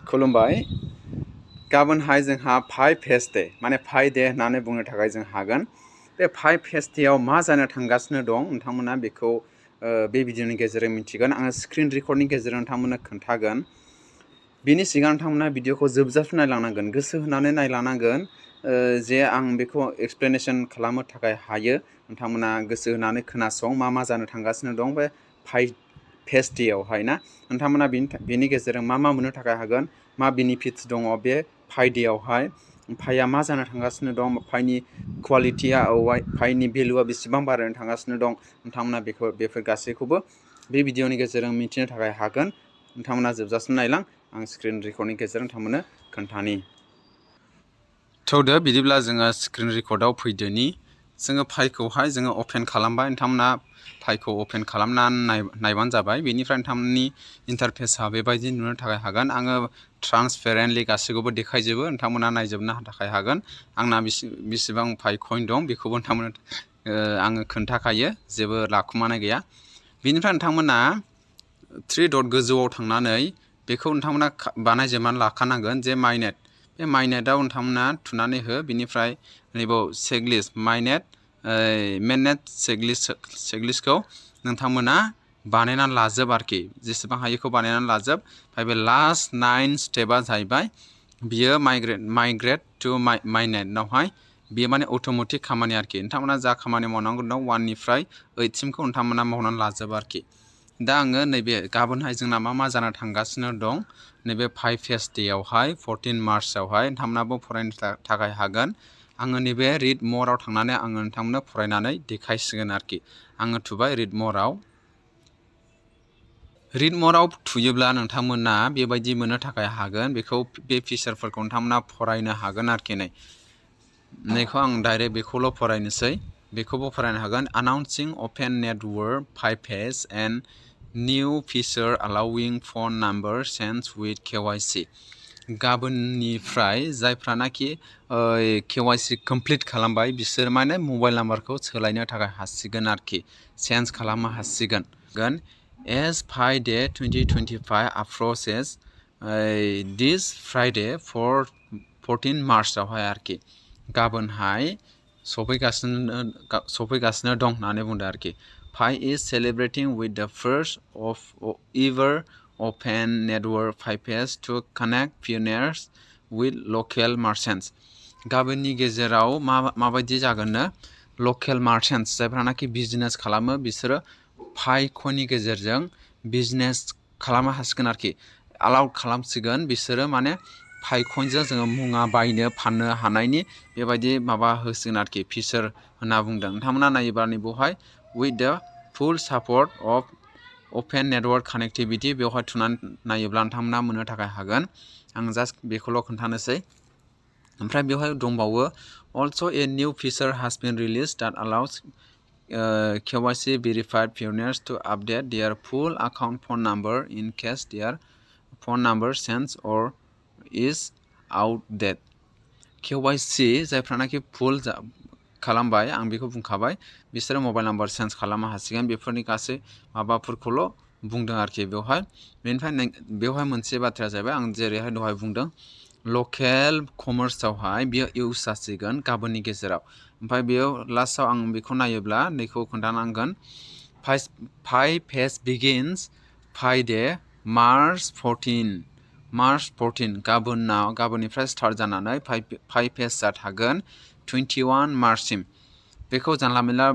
खुलुमबाय गाबोनहाय जोंहा 5 फेस्ट डे माने 5 डे होननानै बुंनो थाखाय जों हागोन बे 5 फेस्ट डेआव मा जानो थांगासिनो दं नोंथांमोना बेखौ बे भिडिअनि गेजेरजों मिथिगोन आङो स्क्रिन रेकर्डनि गेजेरजों नोंथांमोननो खोन्थागोन बिनि सिगां नोंथांमोना भिडिअखौ जोबजासिम नायलांनांगोन गोसो होनानै नायलांनांगोन जे आं बेखौ एक्सप्लेनेशन खालामनो थाखाय हायो नोंथांमोना गोसो होनानै खोनासं मा जानो थांगासिनो दं बे 5 फेस्ट डेआवहाय ना नोंथांमोना बेनि गेजेरजों मा मोननो थाखाय हागोन मा बेनिफिट्स दङ बे 5 डेआवहाय फाइया मा जानो थांगासिनो दं फाइनि क्वालिटिया फाइनि भेलुआ बेसेबां बारायनो थांगासिनो दं नोंथांमोना बेफोर गासैखौबो बे भिडिअनि गेजेरजों मिथिनो थाखाय हागोन नोंथांमोना जोबजासिम नायलां आं स्क्रिन रेकर्डनि गेजेरजों नोंथांमोननो खोन्थानि थौदो बिदिब्ला जोङो स्क्रिन रेकर्डआव फैदोनि जोङो फाइलखौहाय जोङो अपेन खालामबाय नोंथांमोना फाइलखौ अपेन खालामनानै नायबानो जाबाय बेनिफ्राय नोंथांमोननि इन्टारफेसआ बेबायदि नुनो थाखाय हागोन आङो ट्रान्सपेरेन्टलि गासैखौबो देखायजोबो नोंथांमोना नायजोबनो थाखाय हागोन आंना बेसेबां फाइ कइन दं बेखौबो नोंथांमोना आङो खोन्थाखायो जेबो लाखुमानाय गैया बेनिफ्राय नोंथांमोना 3 डट गोजौआव थांनानै बेखौ नोंथांमोना बानायजोबनानै लाखानांगोन जे माइनेट बे माइनेटआव नोंथांमोना थुनानै हो बिनिफ्राय नैबाव चेकलिस्ट माइनेट मेननेट चेकलिस्टखौ नोंथांमोना बानायनानै लाजोब आरोखि जेसेबां हायोखौ बानायनानै लाजोब ओमफ्राय बे लास्ट 9 स्टेपआ जाहैबाय बियो माइग्रेट टु माइनेटनावहाय बेयो माने अट'मेटिक खामानि आरोखि नोंथांमोना जा खामानि मावनांगौ दं 1 निफ्राय 8 सिमखौ नोंथांमोना मावनानै लाजोब आरोखि दा आङो नैबे गाबोनहाय जोंना मा जाना थांगासिनो दं नैबे 5 फेस्ट डेआवहाय 14 मार्चआवहाय नोंथांमोनाबो फरायनो थाखाय हागोन आङो नैबे रिड मराव थांनानै आङो नोंथांमोननो फरायनानै देखायसिगोन आरोखि आङो थुबाय रिड मराव थुयोब्ला नोंथांमोना बेबायदि मोननो थाखाय हागोन बेखौ बे फिचारफोरखौ नोंथांमोना फरायनो हागोन आरोखि नैखौ आं डाइरेक्ट बेखौल' फरायनोसै बेखौबो फरायनो हागोन announcing open network 5 phase and new feature allowing phone number change with KYC गाबोननिफ्राय जायफ्रानाखि KYC कमप्लिट खालामबाय बिसोर माने मबाइल नाम्बारखौ सोलायनो थाखाय हासिगोन आरोखि चेन्ज खालामनो हासिगोन As 5 day 2025 approaches this Friday 14 मार्चआवहाय आरोखि गाबोनहाय सफैगासिनो दं होननानै बुंदों आरोखि 5 is celebrating with the first of ever open network 5 phase to connect pioneers with local merchants गाबोननि गेजेराव माबायदि जागोननो लकेल मार्चेन्ट्स जायफ्रानाखि बिजनेस खालामो बिसोरो 5 कइननि गेजेरजों बिजनेस खालामनो हासिगोन आरोखि अलाउड खालामसिगोन बिसोरो माने 5 कइनजों जोङो मुवा बायनो फाननो हानायनि बेबायदि माबा होसिगोन आरोखि फिचार होनना बुंदों नोंथांमोना नायोब्ला नैबावहाय with the full support of open network connectivity बेवहाय थुनानै नायोब्ला नोंथांमोना मोननो थाखाय हागोन आं जास्ट बेखौल' खोन्थानोसै ओमफ्राय बेवहाय दंबावो also a new feature has been released that allows KYC verified pioneers to update their full account phone number in case their phone number changes or is outdated KYC जायफ्रानाखि फुल खालामबाय आं बेखौ बुंखाबाय बिसोरो मबाइल नाम्बार चेन्ज खालामनो हासिगोन बेफोरनि गासै माबाफोरखौल' बुंदों आरोखि बेनिफ्राय बेवहाय मोनसे बाथ्राया जाहैबाय आं जेरैहाय दहाय बुंदों लकेल कमार्सआवहाय बियो इउज जासिगोन गाबोननि गेजेराव ओमफ्राय बेयाव लास्टआव आं बेखौ नायोब्ला नैखौ खोन्थानांगोन 5 फेज begins Friday March 14 गाबोननिफ्राय स्टार्ट जानानै 5 फेजआ थागोन 21 मार्चसिम बेखौ जानला मेनला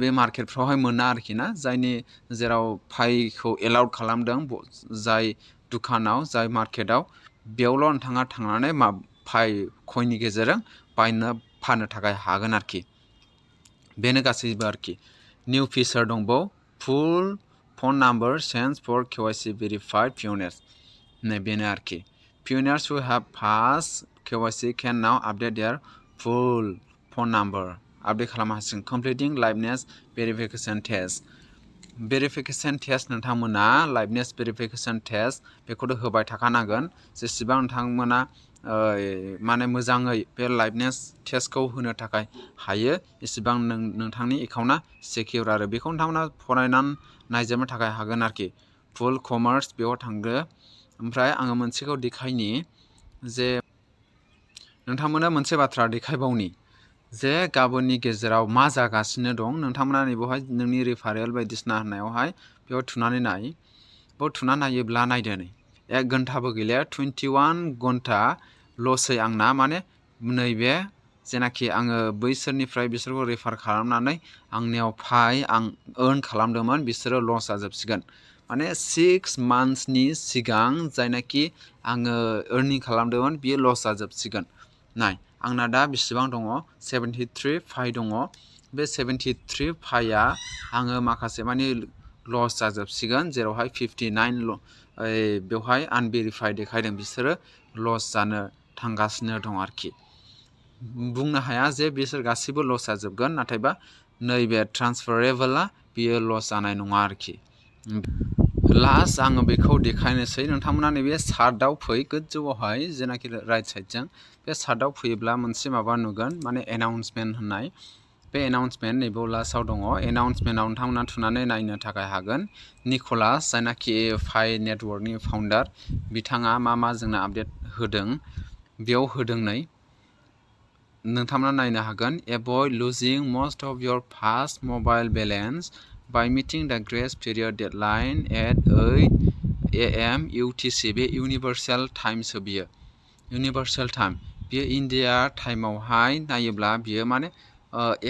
बे मार्केटफ्रावहाय मोना आरोखि ना जायनि जेराव फाइखौ एलाउड खालामदों जाय दुखानाव जाय मार्केटआव बेयावल' नोंथाङा थांनानै फाइ कइननि गेजेरजों फाननो थाखाय हागोन आरोखि बेनो गासैबो आरोखि निउ फिचार दंबावो full phone number change for KYC verified pioneers नै बेनो आरोखि pioneers who have passed KYC can now update their full phone number update खालामनो हासिगोन completing liveness verification test नोंथांमोना liveness verification test बेखौथ' होबाय थाखानांगोन जेसेबां नोंथांमोना माने मोजाङै बे लाइभनेस टेस्टखौ होनो थाखाय हायो एसेबां नोंथांनि एकाउन्टआ सिकिउर आरो बेखौ नोंथांमोना फरायनानै नायजोबनो थाखाय हागोन आरोखि फुल कमार्स बेयाव थांदो ओमफ्राय आङो मोनसेखौ देखायनि जे नोंथांमोना मोनसे बाथ्रा देखायबावनि जे गाबोननि गेजेराव मा जागासिनो दं नोंथांमोना नैबेवहाय नोंनि रेफारेल बायदिसिना होननायावहाय बेयाव थुनानै नाय बेयाव थुनानै नायोब्ला नायदो नै 1 घन्टाबो गैलिया 21 घन्टा लसै आंना माने नैबे जेनाखि आङो बैसोरनिफ्राय बिसोरखौ रेफार खालामनानै आंनियाव आं अर्न खालामदोंमोन बिसोरो लस जाजोबसिगोन माने 6 मान्थ्सनि सिगां जायनाखि आङो अर्निं खालामदोंमोन बियो लस जाजोबसिगोन नाय आंना दा बेसेबां दङ 73 फाइ दङ बे 73 फाइया आङो माखासे माने लस जाजोबसिगोन जेरावहाय 59 बेवहाय आनभेरिफाइड देखायदों बिसोरो लस जानो थांगासिनो दं आरोखि बुंनो हाया जे बिसोर गासिबो लस जाजोबगोन नाथायबा नैबे ट्रान्सफारेबोला बियो लस जानाय नङा आरोखि लास्ट आङो बेखौ देखायनोसै नोंथांमोना नैबे चार्टआव फै गोजौआवहाय जेनाखि राइट साइडजों बे चार्टआव फैयोब्ला मोनसे माबा नुगोन माने एनाउन्समेन्ट होननाय बे एनाउन्समेन्ट नैबेयाव लास्टआव दङ एनाउन्समेन्टआव नोंथांमोना थुनानै नायनो थाखाय हागोन निक'लास जायनाखि फाइ नेटवर्कनि फाउन्डार बिथाङा मा जोंनो आपडेट होदों बेयाव होदों नै नोंथांमोना नायनो हागोन avoid losing most of your fast mobile balance by meeting the grace period deadline at 8 AM UTC बे इउनिभार्सेल टाइमसो बियो इउनिभार्सेल टाइम बियो इन्डिया टाइमावहाय नायोब्ला बियो माने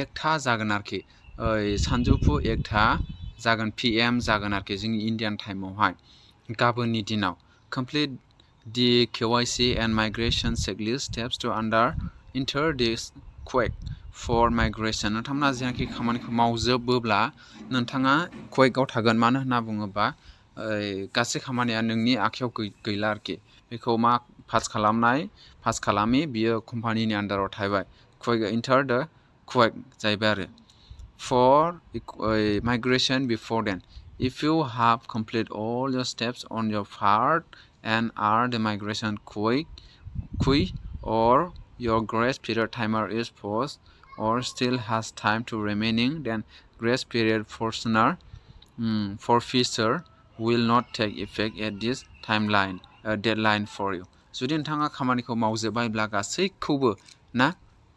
1टा जागोन आरोखि सानजौफु 1टा जागोन PM जागोन आरोखि जोंनि इन्डियान टाइमावहाय गाबोननि दिनाव complete the KYC and migration checklist steps to enter this quick for migration नोंथांमोना जेनाखि खामानिखौ मावजोबोब्ला नोंथाङा क्वेकआव थागोन मानो होनना बुङोबा गासै खामानिया नोंनि आखायाव गैला आरोखि बेखौ मा पास खालामि बियो कम्पानिनि आन्डाराव थाबाय क्वेक enter the quick जाहैबाय आरो for migration before then if you have completed all your steps on your part and are the migration quick or your grace period timer is paused or still has time to remaining then grace period forfeiture will not take effect at this deadline for you जुदि नोंथाङा खामानिखौ मावजोबबायब्ला गासैखौबो ना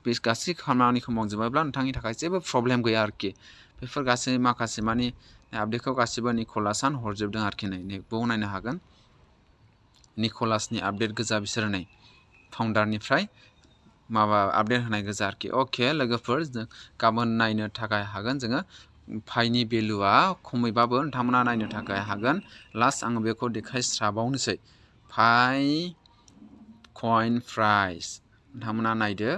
बे गासै खामानिखौ मावजोबबायब्ला नोंथांनि थाखाय जेबो प्रब्लेम गैया आरोखि बेफोर गासै माखासे मानि आपडेटखौ गासिबो निक'लासआनो हरजोबदों आरोखि नै बेयाव नायनो हागोन निक'लासनि आपडेट गोजा बिसोरो नै फाउन्डारनिफ्राय माबा आपडेट होनाय गोजा आरोखि अके लोगोफोर गाबोन नायनो थाखाय हागोन जोङो फाइनि भेलुआ खमैबाबो नोंथांमोना नायनो थाखाय हागोन लास्ट आङो बेखौ देखायस्राबावनोसै फाइ कइन प्राइस नोंथांमोना नायदो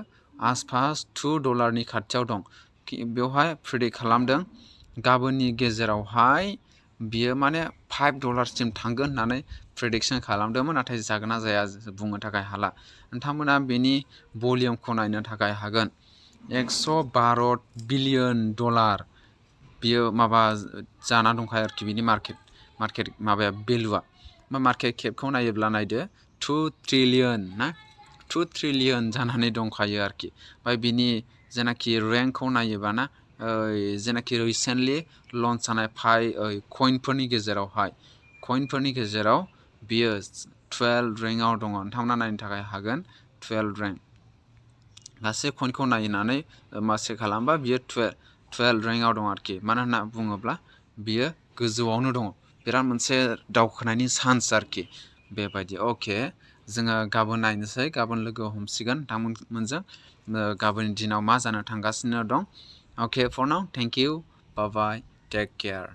आसपास $2 खाथियाव दं बेवहाय प्रेडिक्ट खालामदों गाबोननि गेजेरावहाय बियो माने $5 थांगोन होननानै प्रेडिक्सन खालामदोंमोन नाथाय जागोन ना जाया बुंनो थाखाय हाला नोंथांमोना बेनि भलिउमखौ नायनो थाखाय हागोन $112 बिलियन बियो माबा जाना दंखायो आरोखि बिनि मार्केट माबाया भेलुआ मार्केट केपखौ नायोब्ला नायदो 2 ट्रिलियन ना 2 ट्रिलियन जानानै दंखायो आरोखि ओमफ्राय बिनि जेनाखि रेंकखौ नायोबा ना जेनाखि रिसेन्टलि लन्च जानाय कइनफोरनि गेजेराव बियो 12 रेंकआव दङ नोंथांमोना नायनो थाखाय हागोन 12 रेंक गासै कइनखौ नायनानै मासे खालामबा बियो 12 रेंकआव दं आरोखि मानो होनना बुङोब्ला बियो गोजौआवनो दङ बिराद मोनसे दावखोनायनि चान्स आरोखि बेबायदि अके जोङो गाबोन नायनोसै गाबोन लोगो हमसिगोन नोंथांमोनजों गाबोननि दिनाव मा जानो थांगासिनो दं okay for now thank you bye bye take care